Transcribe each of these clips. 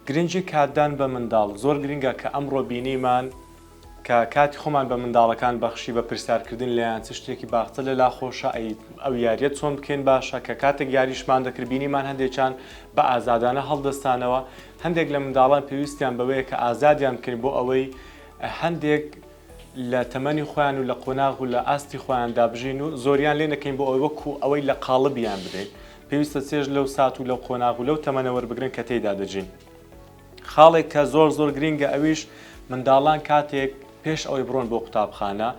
گرنگی کاتدان بە منداڵ زۆر گرنگە کە ئەمڕۆ بینیمان کە کاتی خۆمان بە منداڵەکان بەخشی بە پرسیارکردن لێیان چ شتێکی باخچە لەلا خۆشە ئەی ئەو یاریە چۆن بکەین باشە کە کاتێک یاریشمان دەکرد بینیمان هەندێکیان بە ئازادانە هەڵدەستانەوە هەندێک لە منداڵان پێویستیان بەوەیە کە ئازادیان بکەین بۆ ئەوەی هەندێک لە تەمەنی خۆیان و لە قۆناغ و لە ئاستی خۆیاندا بژین و زۆریان لێ نەکەین بۆ ئەوەی وەکو ئەوەی لە قاڵبیان بدەین پێویستە چێژ لەو سات و لەو قۆناغ و لەو تەمەنە وەربگرن کە تێیدا دەژین. خاڵێک کە زۆر زۆر گرینگە ئەویش منداڵان کاتێک پێش ئەوەی بڕۆن بۆ قوتابخانە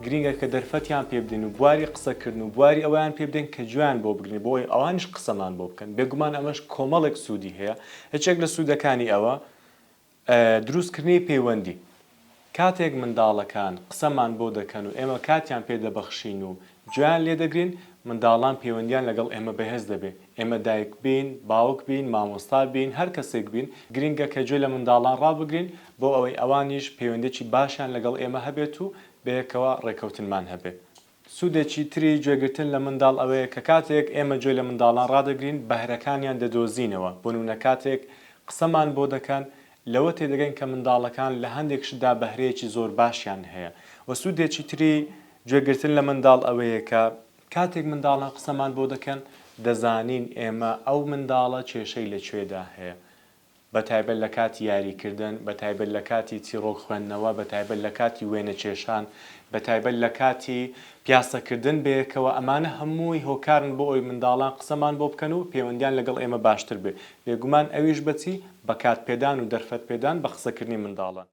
گرینگە کە دەرفەتیان پێ بدەین و بواری قسەکردن و بواری ئەوەیان پێ بدەین کە گوێیان بۆ بگرین بۆ ئەوەی ئەوانیش قسەمان بۆ بکەن بێگومان ئەمەش کۆمەڵێک سوودی هەیە یەکێک لە سوودەکانی ئەوە دروستکردنی پەیوەندی، کاتێک منداڵەکان قسەمان بۆ دەکەن و ئێمە کاتیان پێ دەبەخشین و گوێیان لێ دەگرین، منداڵان پەیوەندیان لەگەڵ ئێمە بەهێز دەبێت، ئێمە دایک بین، باوک بین، مامۆستا بین، هەر کەسێک بین، گرنگە کە گوێ لە منداڵان ڕابگرین بۆ ئەوەی ئەوانیش پەیوەندیی باشیان لەگەڵ ئێمە هەبێت و بەیەکەوە ڕێکەوتنمان هەبێت. سوودێکی تری گوێگرتن لە منداڵ ئەوەیە کە کاتێک ئێمە گوێ لە منداڵان ڕادەگرین بەهرەکانیان دەدۆزینەوە، بۆ نموونە کاتێک قسەمان بۆ دەکەن لەوە تێدەگەین کە منداڵەکان لە هەندێک شتدا بەهرەیەکی زۆر باشیان هەیە و سوودێکی تری گوێگرتن لە منداڵ ئەوەیە کە کاتێک منداڵان قسەمان بۆ دەکەن دەزانین ئێمە ئەو منداڵە کێشەی لە کوێدا هەیە بەتایبەت لە کاتی یاریکردن، بەتایبەت لە کاتی چیڕۆک خوێندنەوە، بەتایبەت لە کاتی وێنەکێشان، بەتایبەت لە کاتی پیاسەکردن بەیەکەوە، ئەمانە هەمووی هۆکارن بۆ ئەوەی منداڵان قسەمان بۆ بکەن و پەیوەندیان لەگەڵ ئێمە باشتر بێت، بێگومان ئەویش بە چی؟ بە کات پێدان و دەرفەت پێدان بە قسەکردنی منداڵان.